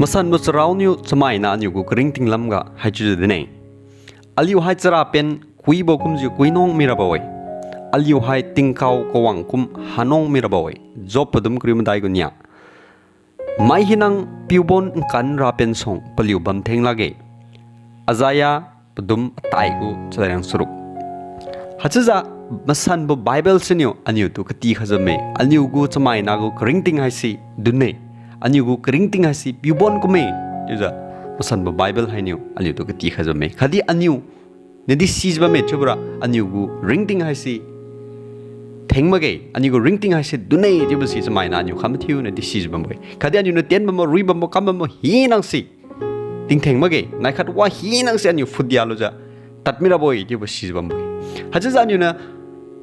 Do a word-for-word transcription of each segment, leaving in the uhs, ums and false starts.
Masanbo charao niu chamaina aliu gu karingting lamga haichiujiu dinne. Aliu hai charapen kuibo kumjiu kuinang mirabo-e. Aliu hai tingkao kawang kum hanang mirabo-e. Job padum kariu madai gu nia. Mai hinang piubon nkan rapen suang paliu bamtheng lakge. Isaiah padum atai gu chadai rang saruk. Haichiujiu masanbo Bible siniu aliutu katikhaijiu bamme, aliu gu chamaina gu karingting haise dunne. Aliu gu karingting haise piubon kumme. Chiujiu masanbo Bible hainiu aliutu katikhaijiu bamme. Khatdi aliu nadi sijiu bamme chiubora aliu gu ringting haise theng makge, aliu gu ringting haise dunne chiubo si chamaina aliu kha mathiu nadi sijiu bambo-e. Khatdi aliuniu tien bambo, rui bambo, kam bambo hinang si tingtheng makge, naikhat wa hinang si aliu phutdia lujiu tad mirabo-e chiubo sijiu bambo-e. Haichiujiu aliuniu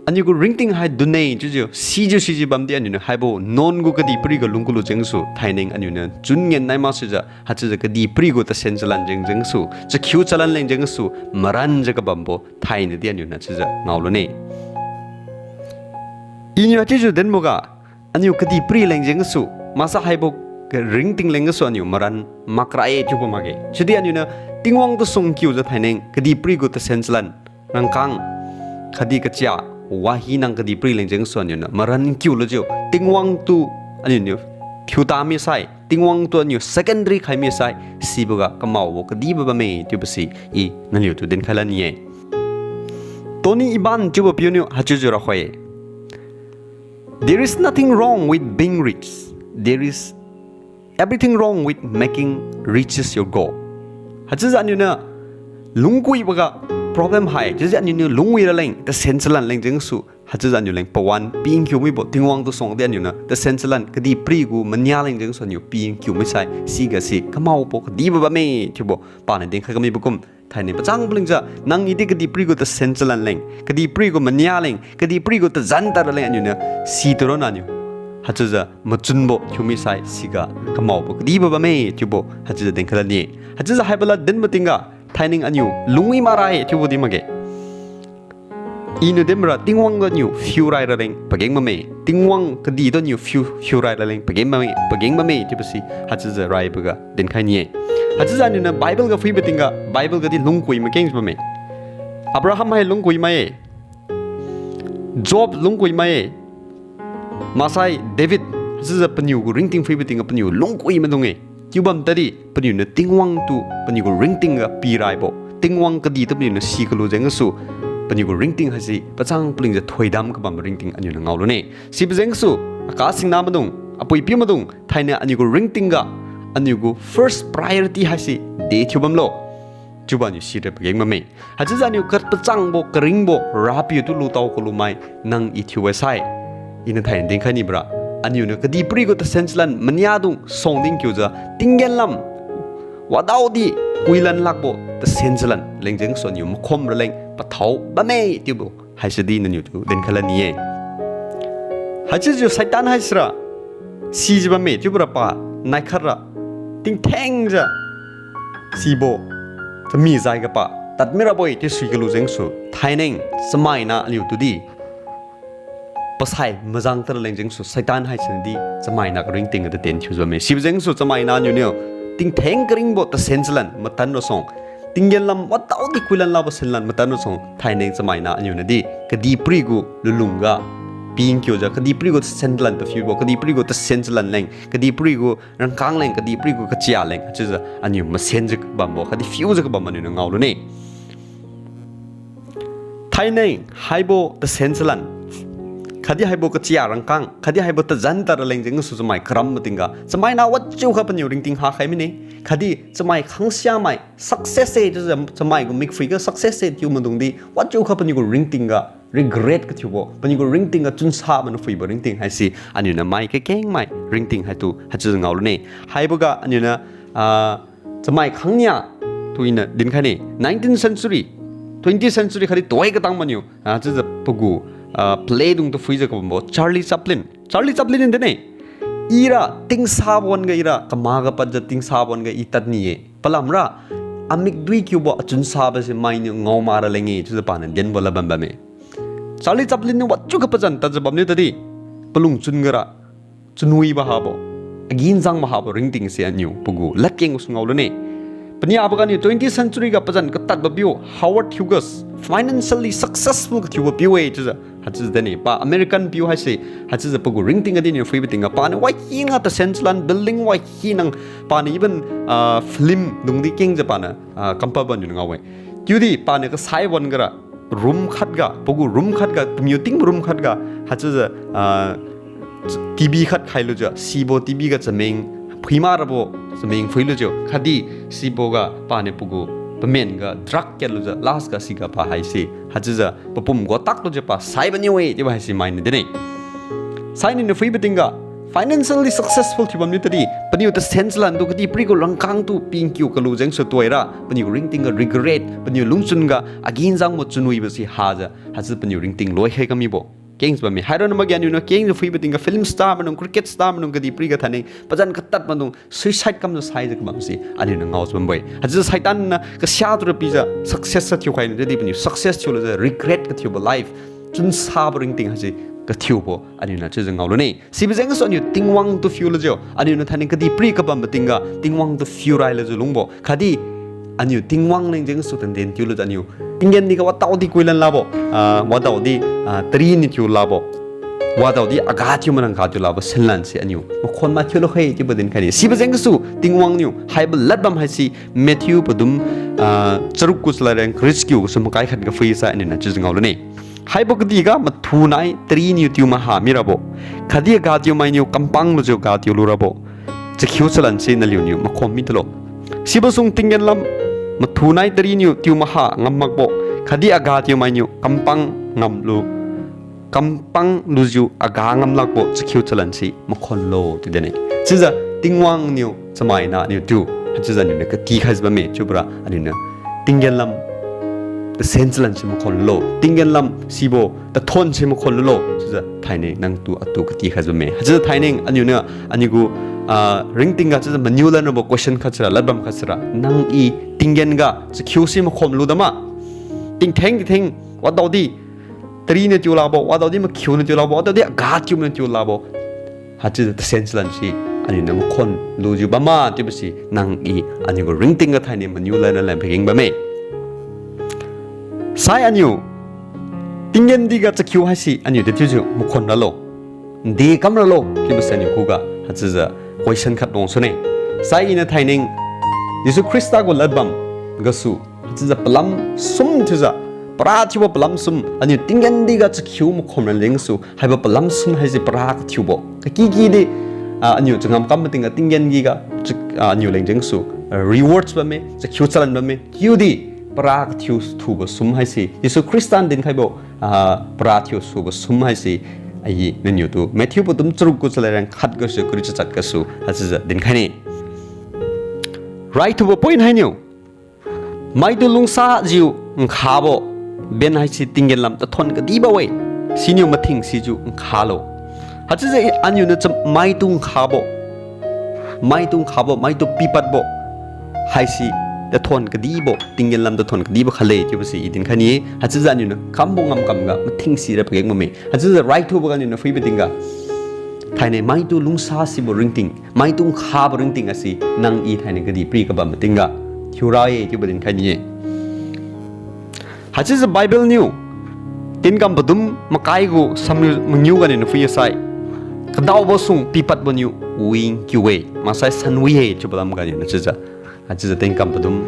aliu gu ringting hai dunne chiujiu sijiu sijiu bamdi aliuniu haibo nuan gu kadihpiri gu lungkulu jengsu thaineng aliuniu chun ngen nai maksujiu haichiujiu kadihpiri gu tasen chalan jeng jengsu, chakhiu chalan leng jengsu maranjiu kabambo thainadi aliuniu chiujiu ngaolune. Iniu haichiujiu dinboga, aliu kadihpiri leng jengsu, maksai haibo ringting leng gasu aliu maran makra-e chiubo makge. Chiudi aliuniu Tingwang tu suang kiujiu thaineng kadihpiri gu tasen chalan rangkang khatdi kachia, wa hinang kadihpiri leng jengsu aliuniu maran kiulujiu Tingwang tu aliuniu thiuta misai, Tingwang tu aliu secondary khai misai, siboga kamaobo kadibo bamme chiubo si i naliutu dinkhai lan ni-e. Tony Evans chiubo piuniu haichiujiu rakhoi-e. There is nothing wrong with being rich. There is everything wrong with making riches your goal. Haichiujiu aliuniu lungkuiboga problem hai, chiujiu aliuniu lungwi raleng tasen chalan leng jengsu, haichiujiu aliu leng pawan pingkiu mibo Tingwang tu suangdi aliuniu tasen chalan kadihpiri gu mania leng jengsu aliu pingkiu misai, sigasi kamaobo kadibo bamme chiubo paniu dinkhai kamibo kum thaineng pachang palingjiu nang idi kadihpiri gu tasen chalan leng, kadihpiri gu mania leng, kadihpiri gu tazan tad raleng aliuniu situ ronna aliu haichiujiu machunbo thiu misai siga kamaobo kadibo bamme chiubo haichiujiu dinkhai lan ni-e. Haichiujiu haibo lad dinbo tingga thaineng aliu lungwi makra-e chiubo di makge. Iniu dinbora Tingwang tu aliu phiurai raleng pageng bamme. Tingwang kadih tu aliu phiu, phiurai raleng pageng bamme, pageng bamme chiubo si haichiujiu raiboga dinkhai ni-e. Haichiujiu aliuniu Bible ga phuibo tingga Bible gadi lungkui makengjiu bamme. Abraham hai lungkui mai-e. Job lungkui mai-e. Maksai David, haichiujiu paniu gu ringting phuibo tingga paniu lungkui maidung-e. Chiubam tadi paniuniu Tingwang tu paniu gu ringting ga piraibo, Tingwang kadih tu paniuniu si kalu jengsu, paniu gu ringting haise pachang palingjiu thoidam kabambo ringting aliuniu ngaolune. Sibo jengsu, akasingna maidung, apui-apiu maidung, thainai aliu gu ringting ga aliu gu first priority haise de thiu bamlo chiubo aliu sira pageng bamme. Haichiujiu aliu kapachangbo karingbo Rapiu tu lutao kalumai nang i thiu-e sai, iniu thainai dinkhai nibora, aliuniu kadihpiri gu tasen chalan maniadung suang dinkiujiu tinggen lam wadaodi kuilan lakbo tasen chalan leng jengsu aliu makhom raleng pathao bamme chiubo haisidi naniutu dinkhai lan ni-e. Haichiujiu Satan haisira sijiu bamme chiubora pa naikhat ra tingthengjiu sibo chami jai gapa tadmi rabo-e chiu sui kalu jengsu thaineng chamaina aliutudi pasai majang tad raleng jengsu Satan haisinadi chamaina karingting ga taten thiujiu bamme. Sibo jengsu chamaina aliuniu tingtheng karingbo tasen chalan matan rasuang, tinggen lam wadaodi kuilan lakbo senlan matan rasuang thaineng chamaina aliunadi kadihpiri gu lulungga pingkiujiu, kadihpiri gu tasen chalan paphiubo, kadihpiri gu tasen chalan leng, kadihpiri gu rangkang leng, kadihpiri gu kachia leng, haichiujiu aliu masenjiu kabambo khatdi phiujiu kabambo aliuniu ngaolune. Thainai haibo tasen chalan khatdi haibo kachia rangkang khatdi haibo tazan tad raleng jengsu chamai karam matingga chamaina wajiukha paniu ringting hakhai mine. Khatdi chamai khangsiamai success-e chiujiu chamai gu mikphuiga success-e thiu maidungdi wajiukha paniu gu ringting ga regret kathiubo, paniu gu ringting ga chunsa mana phuibo ringting haise aliuniu mai kakengmai ringting haitu haichiujiu ngaolune. Haiboga aliuniu, ah, chamai khangnia tu iniu dinkhai ne, nineteenth century, twentieth century khatdi tuhoi katang maniu, ah, chiujiu pagu, ah, play dung tu phuijiu kabambo Charlie Chaplin. Charlie Chaplin niu dinne, ira tingsabo wan-ga ira kamaga padjiu tingsabo wan-ga i tad ni-e. Palamra amikdui kiubo achunsabose mainiu ngao mak raleng-e chiujiu paniu dinbo lad bam bamme. Charlie Chaplin niu wajiukha pazan tadjiu bamniu tadi palungchun gara chunwibo habo, aginjang mahabo ringting se aniu pagu ladkeng gasu ngaolune. Paniaboga aniu twentieth century ga pazan katadbo piu Howard Hughes, financially successful kathiubo piu-e chiujiu. Haichiujiu dine, pa American piu haise, haichiujiu pagu ringting ga di niu phuibo tingga, paniu wai kina tasen chalan building wai kina, paniu even, ah, film dungdi kengjiu paniu, ah, kampabo niu ngao-e. Chiudi paniu kasai wan gara, room khat ga, pagu room khat ga, pamiu ting room khat ga, haichiujiu, ah, TV khat khailujiu, sibo TV ga chameng phui marabo, chameng phuilujiu, khatdi siboga paniu pagu pamen ga drug katlujiu, last ga siga pa haise, haichiujiu papum gotaklujiu pa saibo niu-e chiubo haise mainiu dine. Sai niu niu phuibo tingga, financially successful thiubam niu tadi, paniu tasen chalan tu kadihpiri gu langkang tu pingkiu kalu jengsu tuhoira, paniu ringting ga regret, paniu lungchun ga aginjang machunwibo si hajiu, haichiujiu paniu ringting loikhai kamibo kengjiu bamme. Haironna makge aniu niu kengjiu phuibo tingga film star maidung, cricket star maidung kadihpiri ga thainai pazan katad maidung suicide kamjiu saijiu kabam si aniu niu ngaojiu bambo-e. Haichiujiu Satan niu kasia tu ra pijiu success sa thiukhai niu tadi paniu success thiulujiu regret kathiubo life, chunsabo ringting haise kathiubo aniu niu chiujiu ngaolune. Sibo jengsu aniu Tingwang tu phiulujiu, aniu niu thainai kadihpiri kabambo tingga Tingwang tu phiu railujiu lungbo. Khatdi aniu Tingwang leng jengsu tanden thiulujiu aniu tinggen di ga wadaodi kuilan labo, ah, wadaodi, ah, tari niu thiu labo, wadaodi aga thiu manang ga thiu labo sinlan se aniu makhon mathiu lukhai chiubo dinkhaine. Sibo jengsu Tingwang niu haibo ladbam haise Matthew padum, ah, charuk gu chalad reng kariu chakiu gasu makai khat ga phuisai aniu niu chiujiu ngaolune. Haibo kadihga mathu nai tari niu tiu maha mirabo, khatdi aga thiu mainiu kampang lujiu aga thiu lurabo chakhiu chalan se naliuniu makhon mitulo. Sibo sung tinggen lam mathu nai tari niu tiu maha ngam makbo, khatdi aga thiu mainiu kampang ngamlu, kampang lujiu aga ngam lakbo chakhiu chalan se makhonlo chiu dinne. Chiujiu Tingwang niu chamaina niu tiu, haichiujiu aniu niu katikhaijiu bamme chiubora aniu niu tinggen lam tasen chalan se makhonlo, tinggen lam sibo tathon se makhonlo chiujiu thainai nangtu atu katikhaijiu bamme. Haichiujiu thainai aniu niu aniu gu, ah, ringting ga chiujiu maniu lanrabo question khat sira, ladbam khat sira, nang i tinggen ga chakhiu se makhonlu dama? Tingtheng tingtheng wadaodi tari niu tiu labo, wadaodi makhiu niu tiu labo, wadaodi aga thiu niu tiu labo, haichiujiu tasen chalan se aniu niu makhon lujiu bamma chiubo se nang i aniu gu ringting ga thainai maniu lanra lan phageng bamme. Sai aniu tinggen di ga chakhiu haise aniu de thiujiu makhon ralo, de kam ralo chiubo se aniu khuga haichiujiu question khat dong sune. Sai iniu thainai Jesu Khrista gu ladbam gasu haichiujiu palam sum thiujiu, para thiubo palam sum, aniu tinggen di ga chakhiu makhon ra lengsu haibo palam sum haise para kathiubo kaki ki di, ah, aniu changam kam mating ga tinggen di ga chak-, ah, aniu leng jengsu, ah, rewards bamme, chakhiu chalan bamme, chiudi para kathiu thubo sum haise Jesu Khrista niu dinkhaibo, ah, para thiu subo sum haise, ai naniu tu Matthew padum charuk gu chalad reng khat gasu kariu chachat gasu haichiujiu dinkhaine. Raithubo point hainiu, maitu lungsajiu nkhabo ben haise tinggen lam tathon kadibo-e, siniu mathing sijiu nkhalo. Haichiujiu aniu niu cham maitu nkhabo, maitu nkhabo, maitu pipadbo haise tathon kadibo, tinggen lam tathon kadibo khatle chiubo se i dinkhai ni-e. Haichiujiu aniu niu kambo ngamkam ga mathing sira pageng bamme. Haichiujiu raithubo ga aniu niu phuibo tingga, thainai maitu lungsa sibo ringting, maitu nkhabo ringting ase nang i thainai kadihpiri kabam mating ga thiura-e chiubo dinkhai ni-e. Haichiujiu Bible niu Tinkam padum makai gu samniu mangiu ganiu niu phui-e sai, kadaobo sung pipadbo niu wing kiu-e, maksai san wi-e chiubo lam ganiu niu chiujiu. Haichiujiu Tinkam padum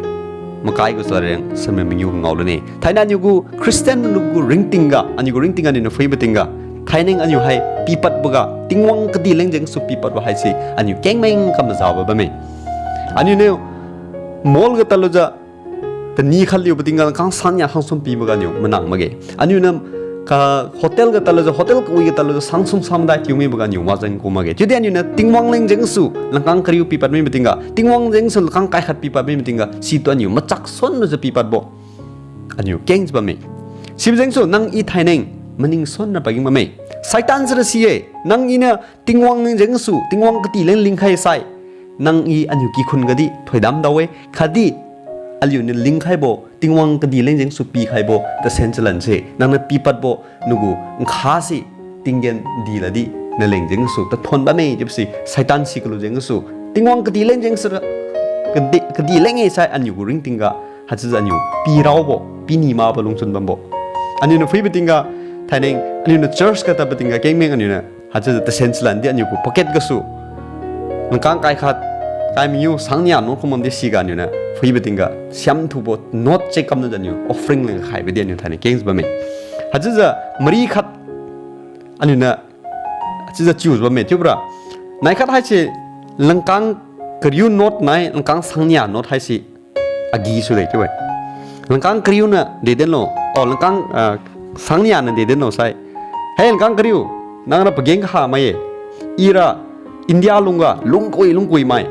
makai gu chalad reng samniu mangiu ngao lune. Thainai aniu gu Christian lu gu ringting ga, aniu gu ringting ganiu niu phuibo tingga, thainai aniu hai pipadbo ga, Tingwang kadih leng jengsu pipadbo haise aniu kengmeng kam mazabo bamme. Aniu niu mall ga tadlujiu tani khat liubo tingga langkang sang nia sang sum pibo ganiu manang makge. Aniu niu ka hotel ga tadlujiu, hotel kawi ga tadlujiu sang sum sang madai thiu mibo ganiu wajeng ku makge. Chiudi aniu niu Tingwang leng jengsu langkang kariu pipad mibo tingga, Tingwang jengsu langkang kai khat pipad mibo tingga, situ aniu machak sonlujiu pipadbo aniu kengjiu bamme. Sibo jengsu nang i thainai maning sonna pageng bamme. Satan sira si-e, nang i niu Tingwang leng jengsu, Tingwang kadih leng lingkhai sai, nang i aniu kikhun gadi thoidam dao-e, khatdi aliu niu lingkhaibo, Tingwang kadih leng jengsu pikhaibo tasen chalanse nang niu pipadbo nagu nkha se tinggen di ladi naleng jeng gasu tathon bamme chiubo si, Satan si kalu jeng gasu, Tingwang kadih leng jeng sira, kadih, kadih leng-e sai aniu gu ringting ga, haichiujiu aniu piraobo, pini makbo lungchun bambo. Aniu niu phuibo tingga, thaineng, aniu niu church ga tadbo tingga, kengmeng aniu niu, haichiujiu tasen salan di aniu gu pocket gasu, langkang kai khat, kai mangiu, sang nia note khum bam di siga aniu niu, phuibo tingga, siam thubo note check kamna jiu aniu, offering leng khaibo di aniu thaineng kengjiu bamme. Haichiujiu, mari khat, aniu niu, chiujiu chiujiu bamme chiubora. Nai khat haise langkang kariu note nai, langkang sang nia note haise agi sule chiu-e. Langkang kariu niu dedenlo, o langkang, ah, sang nia niu dedenlo sai. Hei langkang kariu, nangra pageng kaha mai-e. Ira India lungga lungkui lungkui mai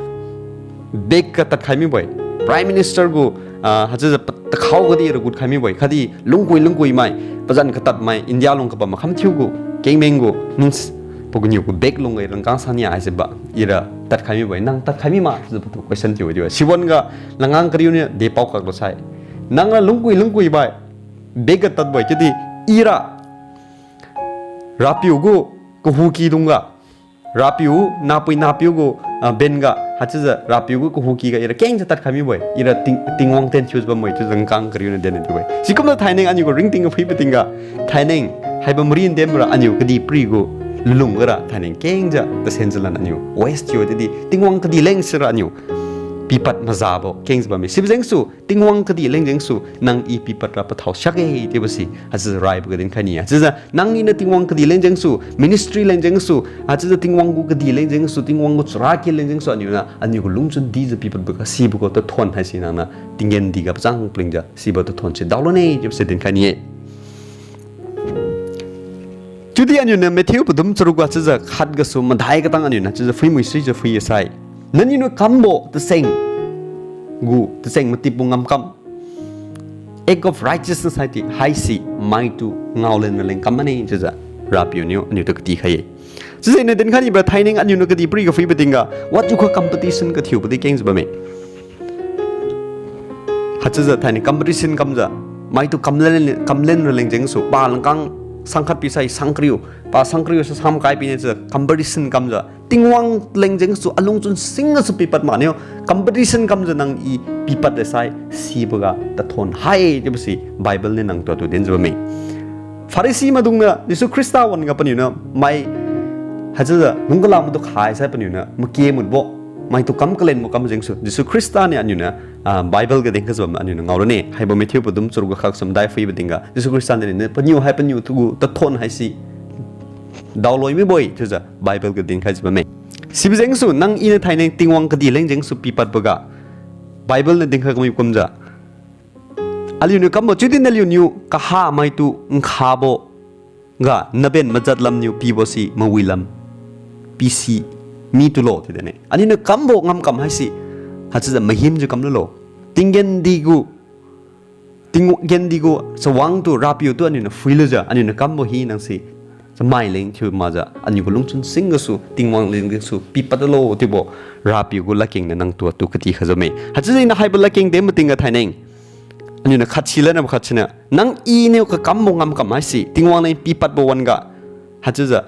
bag katad khai mibo-e. Prime Minister gu, ah, haichiujiu pa-, takhao gadi ira gut khai mibo-e. Khatdi lungkui lungkui mai, pazan katad mai, India lung kabam makham thiu gu, kengmeng gu, means, pagu niu gu bag lungga langkang sang nia haise ba, ira tadkhai mibo-e. Nang tadkhai mi ma, chiujiu patu question thiu-e chiu-e. Siwan ga langkang kariu niu depao kaklo sai. Nangra lungkui lungkui bai, bag katadbo-e, chiudi ira Rapiu gu kahuky dungga, Rapiu, nahpui nahpiu gu, ah, ben ga, haichiujiu Rapiu gu kahuky ga ira kengjiu tadkhai mibo-e, ira Ting-, Tingwang ten thiujiu bamme chiujiu langkang kariu niu den thiu-e. Sikumjiu thaineng aniu gu ringting ga phuibo tingga, thaineng, haibo mari denbora aniu kadihpiri gu lungga ra thaineng kengjiu tasen salan aniu waste thiu-e chiudi Tingwang kadih leng sira aniu pipad mazabo kengjiu bamme. Sibo jengsu, Tingwang kadih leng jengsu, nang i pipad ra pathao siak-e chiubo si, haichiujiu raibo ga dinkhai ni-e. Haichiujiu nang i niu Tingwang kadih leng jengsu, ministry leng jengsu, haichiujiu Tingwang gu kadih leng jengsu, Tingwang gu charaky leng jengsu, aniu niu, aniu gu lungchun dijiu pipad boga sibo gu tathon haise nang niu tinggen diga pachang palingjiu sibo tathon se daolone chiubo se dinkhai ni-e. Chiudi aniu niu Matthew padum charuk ga chiujiu khat gasu madai katang aniu niu chiujiu phuimui sijiu phui-e sai, naniu niu kambo tacheng gu, tacheng matipbo ngamkam, act of righteousness haidi, haise maitu ngaolen raleng kam mane chiujiu Rapiu niu aniu tu katikhai-e. Chiujiu iniu dinkhai nibo thaineng aniu niu kadihpiri ga phuibo tingga, wajiukha competition kathiubo di kengjiu bamme. Haichiujiu thaineng competition kamjiu, maitu kamlen, kamlen raleng jengsu, pa langkang sangkhat pi sai sangkariu, pa sangkariu sai samkai pine chiujiu competition kamjiu, Tingwang leng jengsu alungchun sing gasu pipad maniu, competition kamjiu nang i pipad le sai siboga tathon hai chiubo si Bible niu nangtu atu dinjiu bamme. Pharisee maidungniu Jesu Khrista wan-ga paniu niu mai, haichiujiu lungkala maitu khai sai paniu niu make mutbo, maitu kam kalenbo kam jengsu Jesu Khrista niu aniu niu, ah, Bible ga dinkhaijiu bam aniu niu ngaolu ne. Haibo Matthew padum charuk ga khat gasu madai phuibo tingga Jesu Khrista niu, niu paniu hai paniutu gu tathon haise daoloi mibo-e chiujiu Bible ga dinkhaijiu bamme. Sibo jengsu nang i niu thaineng Tingwang kadih leng jengsu pipadboga Bible niu dinkhai kami kumjiu, aliuniu kambo chiudi naliuniu kaha maitu nkhabo ga naben majat lamniu pibo si mawilam pisi mitulo chiu dinne. Aniuniu kambo ngamkam haise, haichiujiu mahimjiu kamlulo. Tinggen di gu, tinggen di gu chawang tu Rapiu tu aniuniu phuilujiu aniuniu kambo hina si chamai leng thiu makjiu aniu gu lungchun sing gasu Tingwang leng jengsu pipadlo chiubo Rapiu gu ladkeng niu nangtu atu katikhaijiu bamme. Haichiujiu iniu haibo ladkeng dinbo tingga thaineng, aniuniu khatsi lana khatsiniu, nang iniu kakambo ngamkam haise Tingwang leng pipadbo wan-ga, haichiujiu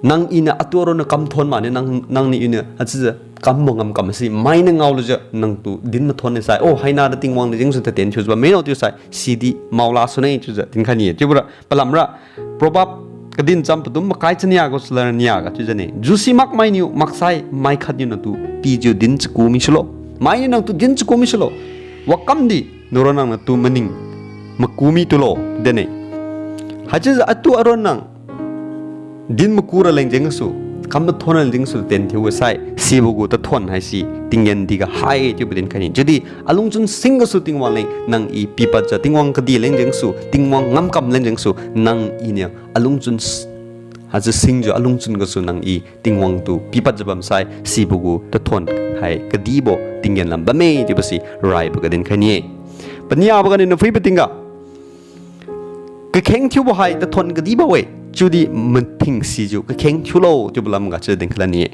nang iniu atu aronna kamthon maniu nang, nangniu iniu haichiujiu kambo ngamkam haise mainiu ngaolujiu nangtu din mathon-e sai, o hainada Tingwang leng jengsu tatien thiujiu bammeno chiu sai sidi maola sune chiujiu dinkhai ni-e. Chiubora palamra Proverb kadincham padum makai chania gu chalad nia ga chiujiu ne, jusi makmainiu maksai mai khatniu natu pijiu din chaku misulo, mainiu natu din chaku misulo. Wakamdi naron nang natu maning maku mitulo dinne. Haichiujiu atu aron nang din maku raleng jengsu, kam mathon raleng jengsu ten thiu-e sai sibo gu tathon haise tinggen diga hai chiubo dinkhai ni. Chiudi alungchun sing gasu Tingwang leng nang i pipadjiu Tingwang kadih leng jengsu, Tingwang ngamkam leng jengsu nang iniu alungchun s-, haichiu singjiu alungchun gasu nang i Tingwang tu pipadjiu bamsai sibo gu tathon hai kadibo tinggen lam bamme chiubo si raiboga dinkhai ni-e. Paniaboga aniuniu phuibo tingga, kakheng thiubo hai tathon kadibo-e, chiudi mathing sijiu kakheng thiulo chiubo lamga chiujiu dinkhai lad ni-e.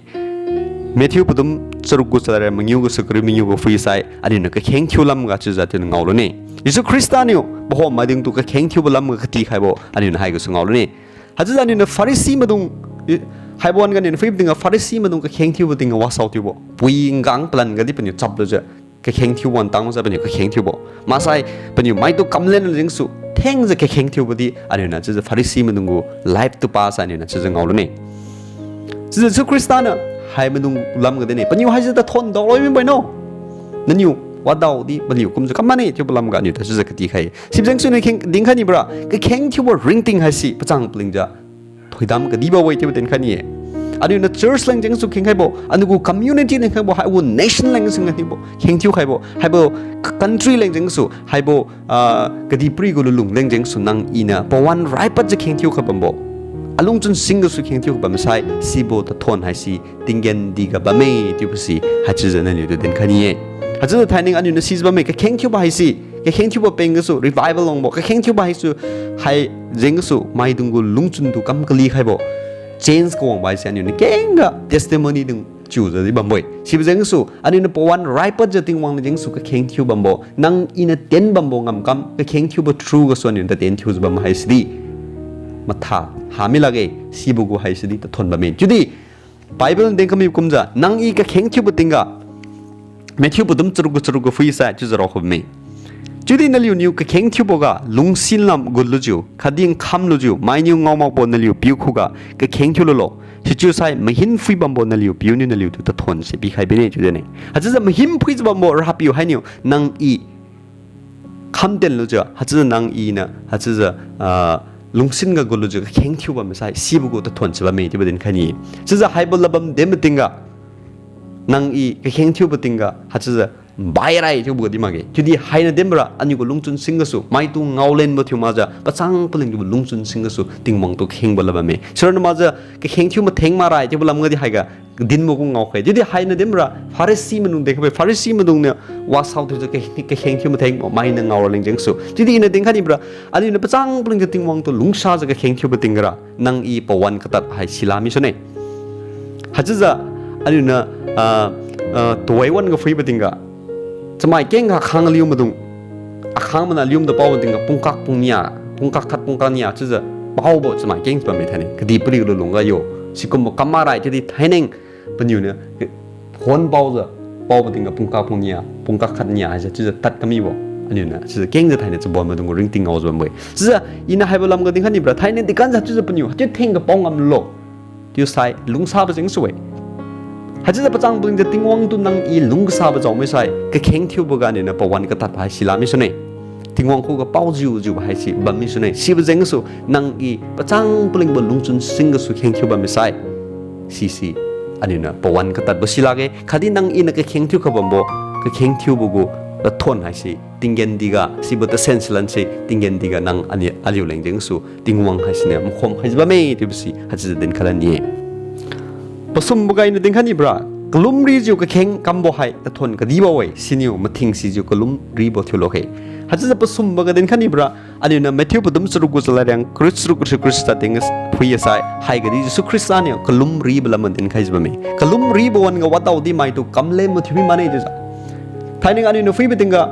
Matthew padum charuk gu chalad mangiu gasu kariu mangiu gu phuisai aniuniu kakheng thiu lamga chiujiu atu ngaolu ne. Jesu Khrista niu pahom maidungtu kakheng thiubo lamga katikhaibo aniuniu haigasu ngaolu ne. Haichiujiu aniuniu Pharisee maidung I, haibo wan ganiu phuibo tingga Pharisee maidung kakheng thiubo tingga wasao thiubo. Pui ngang palan gadi paniu chaplujiu kakheng thiubo wan tangsa paniu kakheng thiubo. Maksai paniu maitu kamlen jengsu thengjiu kakheng thiubo di aliuniu chiujiu Pharisee maidung gu life tu pasai aliuniu chiujiu ngao lune. Chiujiu Jesu Khrista niu hai maidung lamga dinne. Paniu haisi tathon daoloi mibo no. Naniu wadaodi paliu kumjiu kam mane chiubo lamga aliutu chiujiu katikhai. Sibjengsu niu kheng dinkhai nibora. Kakheng thiubo ringting haisi pachang palingjiu thoidam kadibo-e chiubo dinkhai ni-e. Aliuniu church leng jengsu khengkhaibo, aliu gu community leng khaibo, haibo nation leng jengsu khengbo, kheng thiukhaibo, haibo country leng jengsu, haibo, ah, kadihpiri gu lulung leng jengsu nang iniu pawan raipadjiu kheng thiukhai bambo. Alungchun sing gasu kheng thiukhai bam sai, sibo tathon haisi tinggen diga bamme chiubo si, haichiujiu naliutu dinkhai ni-e. Haichiujiu thainai aliuniu sijiu bamme, kakheng thiubo haisi, kakheng thiubo peng gasu, revival lungbo, kakheng thiubo haisu, hai jeng gasu, maidung gu lungchun tu kam kali khaibo, change kawangbo haisi, aliuniu kengga testimony dung chiujiu di bambo-e. Sibo jeng gasu, aliuniu pawan raipadjiu Tingwang niu jengsu kakheng thiu bambo, nang iniu tien bambo ngamkam, kakheng thiubo through gasu aliuniu tatien thiujiu bam haisi di matha hami lakge, sibo gu haisi di tathon bamme. Chiudi, Bible niu dinkhai mi kumjiu, nang i kakheng thiubo tingga, Matthew padum charuk gu charuk gu phui sai chiujiu raokhai bamme. Chiudi naliuniu kakheng thiuboga lungsin lam gutlujiu, khatdi nkham lujiu, mainiu ngao makbo naliu piu khuga kakheng thiu lulo. Sichiusai mahin phui bambo naliu piuniu naliutu tathon se pikhai bine chiu dinne. Haichiujiu mahin phuijiu bambo Rapiu hainiu nang i khamten lujiu, haichiujiu nang iniu, haichiujiu, ah, lungsin ga gutlujiu kakheng thiu bam sai, sibo gu tathon se bamme chiubo dinkhai ni. Chiujiu haibo labam den matingga, nang i kakheng thiubo tingga, haichiujiu bai rai chiubo di makge. Chiudi hainiu dinbora, aliu gu lungchun sing gasu, maitu ngaolenbo thiu makjiu, pachang palingbo lungchun sing gasu, Tingwang tu khengbo la bamme. Sirana makjiu, kakheng thiu matheng marai chiubo lamga di haiga, dinbo gu ngaokhai. Chiudi hainiu dinbora, Pharisee maidung dinkhaibo, Pharisee maidung niu, wasao thiujiu ka-, kakheng thiu matheng, mainiu ngao raleng jengsu. Chiudi iniu dinkhai nibora, aliuniu pachang palingjiu Tingwang tu lungsajiu kakheng thiubo tingga ra, nang i pawan katad hai sila misune. Haichiujiu, aliuniu, ah, ah, tuwai wan ga phuibo tingga, chamai kengga akhang aliu maidung, akhang mana aliu maidung paobo tingga pungkak pungnia, pungkak khat pungkak nia chiujiu paobo chamai keng bamme thaine. Kadihpiri lulungga yo, sikumbo kam marai chiudi thainai paniuniu phone paojiu, paobo tingga pungkak pungnia, pungkak khat nia haise chiujiu tad kamibo. Aliuniu chiujiu kengjiu thaine chabon maidung gu ringting ngaojiu bambo-e. Chiujiu iniu haibo lamga dinkhai nibora, thainai dikanjiu chiujiu paniu haichiu thengga pao ngamlo chiusai lungsabo jengsu-e. Haichiujiu pachang palingjiu Tingwang tu nang i lungsabo jaomi sai, kakheng thiuboga aliuniu pawan katad hai sila misune. Tingwang khuga paojiu jiubo haise bam misune. Sibo jengsu nang i pachang palingbo lungchun sing gasu kheng thiu bam misai, sise aliuniu pawan katadbo silakge. Khatdi nang iniu kakheng thiu kabambo, kakheng thiubo gu tathon haise tinggen diga, sibo tasen silan se tinggen diga nang ani aliu leng jengsu Tingwang haisiniu makhom khaijiu bamme chiubo si haichiujiu dinkhai lan ni-e. Pasumboga iniu dinkhai nibora, kalum rijiu kakheng kambo hai tathon kadibo-e, siniu mathing sijiu kalum ribo thiulo khe. Haichiujiu pasumboga dinkhai nibora, aliuniu Matthew padum charuk gu chalad riang kariu charuk gu kariu charuk tad tingga phui sai, haiga di Jesu Khrista niu kalum ribo lam dinkhaijiu bamme. Kalum ribo wan-ga wadaodi maitu kamlen mathiu mi mane chiujiu. Thainai aliuniu phuibo tingga,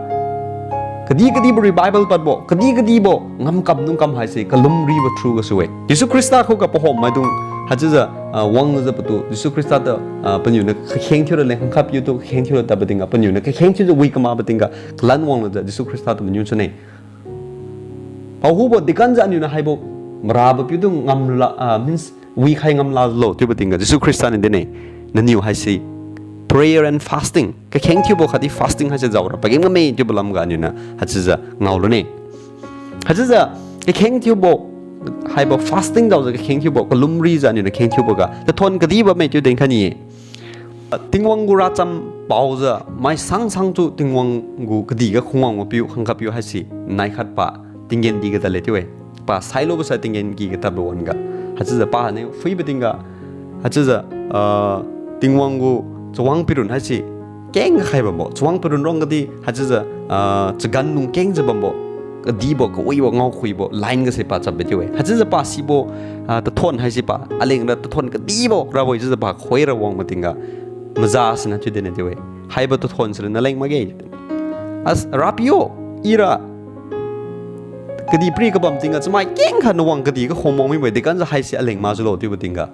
kadih kadibo revival padbo, kadih kadibo ngamkam nungkam haise kalum ribo through gasu-e. Jesu Khrista khuga pahom maidung, haichiujiu, ah, wangjiu patu Jesu Khrista tu, ah, paniuniu kakheng thiu raleng khangkhat piu tu kakheng thiu ra tadbo tingga, paniuniu kakheng thiujiu wi kamakbo tingga, kalan wanglujiu Jesu Khrista tu maniu chune. Pahubo dikanjiu aliuniu haibo marabo piu tu ngamla, ah, means wikhai ngamlalo chiubo tingga Jesu Khrista niu dinne, naniu haise prayer and fasting, kakheng thiubo khatdi fasting haise jaora pageng bamme chiubo lamga aliuniu haichiujiu ngaolune. Haichiujiu kakheng thiubo, haibo fasting jaojiu kakheng thiubo, kalum rijiu aliuniu kheng thiuboga tathon kadibo bamme chiu dinkhai ni-e. Tingwang gu racham paojiu, mai sang sangtu Tingwang gu kadihga khungwang mapiu, khangkhat piu haise, naikhat pa, tinggen diga tadle chiu-e. Pa sailubo sai tinggen diga tadbo wan-ga. Haichiujiu paniu phuibo tingga, haichiujiu, ah, Tingwang gu chawang pirun haise, kengga khai bambo. Chawang pirun rongga di, haichiujiu, ah, chagan lung kengjiu bambo. Kadibo, kawibo, ngaokhuibo, line gase pa chapbo chiu-e. Haichiujiu pa sibo, ah, tathon haise pa, alengra tathon kadibo rabo-e chiujiu pa khoira wangbo tingga. Maza siniu chiu dinne chiu-e. Haibo tathon sira naleng makge. As, Rapiu, ira kadihpiri kabam tingga chamai kengkha nawang kadihga khomang mibo-e, dikanjiu haise aleng makjiulo chiubo tingga.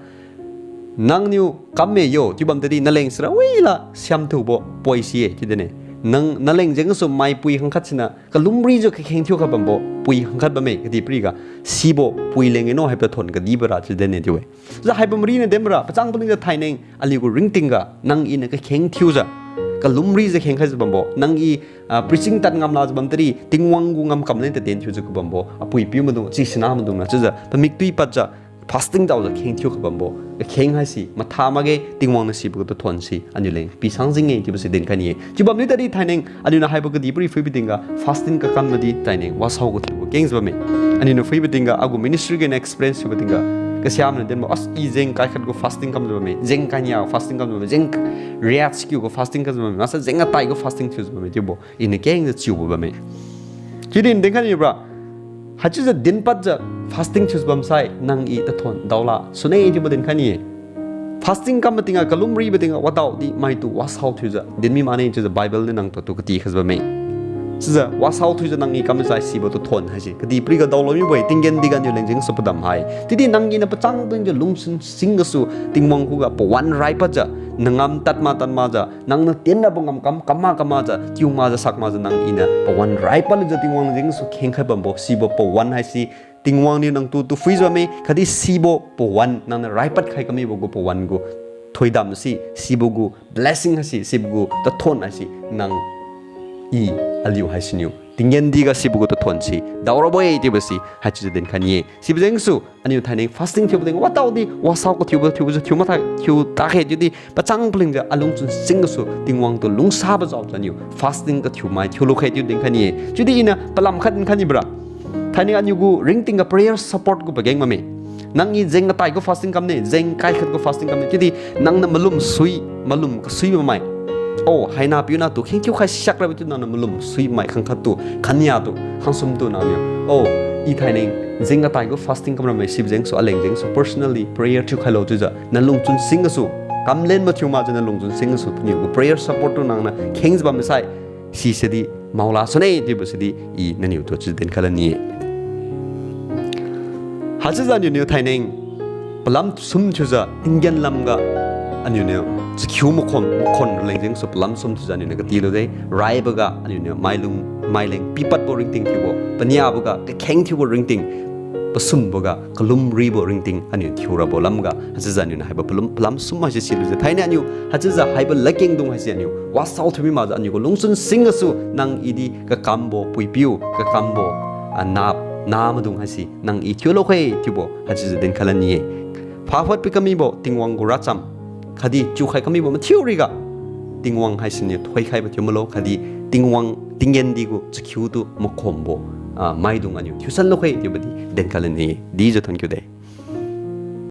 Nangniu kamme yo chiu bam tadi naleng sira wila siam thiubo poi si-e chiu dinne. Nang naleng jeng gasu maipui khangkhat siniu kalumrijiu kakheng thiu khat bambo pui khangkhat bamme kadihpiriga sibo pui leng ino haibo tathon kadibora chiu dinne chiu-e. Chiujiu haibo mariniu dinbora pachang palingjiu thaineng aliu gu ringtingga nang iniu kakheng thiujiu kalumrijiu kheng khaijiu bambo nang i, ah, preaching tad ngam lajiu bam tadi Tingwang gu ngamkam leng taden thiujiu kabambo apui piu maidung, chi sina maidung na chiujiu pamik tui padjiu fasting daojiu kheng thiu kabambo kakheng haise matha makge. Tingwang niu sibo gu tathon si aniu leng pisang jing-e chiubo si dinkhai ni-e. Chiu bamniu tadi thaineng aliuniu haibo kadihpiri phuibo tingga fasting kakan madi thaineng wasao kathiubo kengjiu bamme. Aliuniu phuibo tingga agu ministry ganiu experience thiubo tingga kasiamaniu dinbo as i jeng kai khat gu fasting kamjiu bamme, jeng kai nia fasting kamjiu bamme, jeng riat sikiu gu fasting kamjiu bamme, masa jeng atai gu fasting thiujiu bamme chiubo iniu kengjiu chiubo bamme. Chiudi dinkhai nibora, haichiujiu dinpadjiu fasting thiujiu bamsai nang i tathon daola sune chiubo dinkhai ni-e. Fasting kam matingga kalumribo tingga wadaodi maitu wasao thiujiu dinmi mane chiujiu Bible niu nangtu tu kati khaijiu bamme. Chiujiu wasao thiujiu nang i kamsai sibo tathon haise kadihpiriga daolo mibo-e, tinggen diga niu leng jeng gasu padam hai. Chiudi nang iniu pachang palingjiu lungchun sing gasu Tingwang khuga pawan raipadjiu, nangam tad ma tad makjiu, nangniu tienrabo ngamkam kam ma kam makjiu, tiu makjiu sak makjiu nang iniu pawan raipad lujiu Tingwang jeng gasu khengkhai bambo sibo pawan haise Tingwang niu nangtu tu phuijiu bamme, khatdi sibo pawan nangniu raipad khai kamibo gu pawan gu thoidam si, sibo gu blessing haise, sibo gu tathon haise nang i aliu haisiniu tinggen diga sibo gu tathon si daorabo-e chiubo si haichiujiu dinkhai ni-e. Sibo jeng gasu aniu thaineng fasting thiubo tingga wadaodi wasao kathiubo thiubojiu thiu mathai thiu takhe chiudi pachang palingjiu alungchun sing gasu Tingwang tu lungsabo jaojiu aniu fasting kathiumai thiulu khe chiu dinkhai ni-e. Chiudi iniu palam khat dinkhai nibora, thaineng aniu gu ringtingga prayer support gu pageng bamme. Nang i jeng atai gu fasting kamne, jeng kai khat gu fasting kamne chiudi nangniu malum sui, malum kasui bammai, o haina piuna tu kheng thiukhai siak rabo chiu nangniu malum sui mai khangkhat tu, khania tu, khangsum tu nangniu, o i thaineng jeng atai gu fasting kamramme, sibo jeng gasu aleng jeng gasu personally prayer thiukhailo chiujiu nalungchun sing gasu, kamlen mathiu makjiu nalungchun sing gasu paniu gu prayer support tu nangniu khengjiu bamsai sisedi maola sune chiubo sidi i naniu tu chiu dinkhai lan ni-e. Haichiujiu aniuniu thaineng palam sum thiujiu tinggen lamga aniuniu chakhiu makhon, makhon raleng jeng gasu palam sum thiujiu aniuniu katilude. Raiboga aniuniu mailung, maileng pipadbo ringting thiubo, paniaboga kakheng thiubo ringting, pasumboga kalumribo ringting aniu thiurabo lamga haichiujiu aniuniu haibo palum, palam sum haise silujiu thainai aniu haichiujiu haibo ladkengdung haise aniu wasao thiumi makjiu aniu gu lungchun sing gasu nang i di kakambo puipiu, kakambo, ah, na, na maidung haise nang i thiulo khe chiubo haichiujiu dinkhai lan ni-e. Phaphat pi kamibo Tingwang gu racham khatdi chiukhai kamibo mathiu riga Tingwang haisiniu thoikhaibo thiu malo khatdi Tingwang tinggen di gu chakhiu tu makhombo, ah, maidung aniu thiusan lo khe chiubo di dinkhai lan ni-e. Dijiu thon kiu de.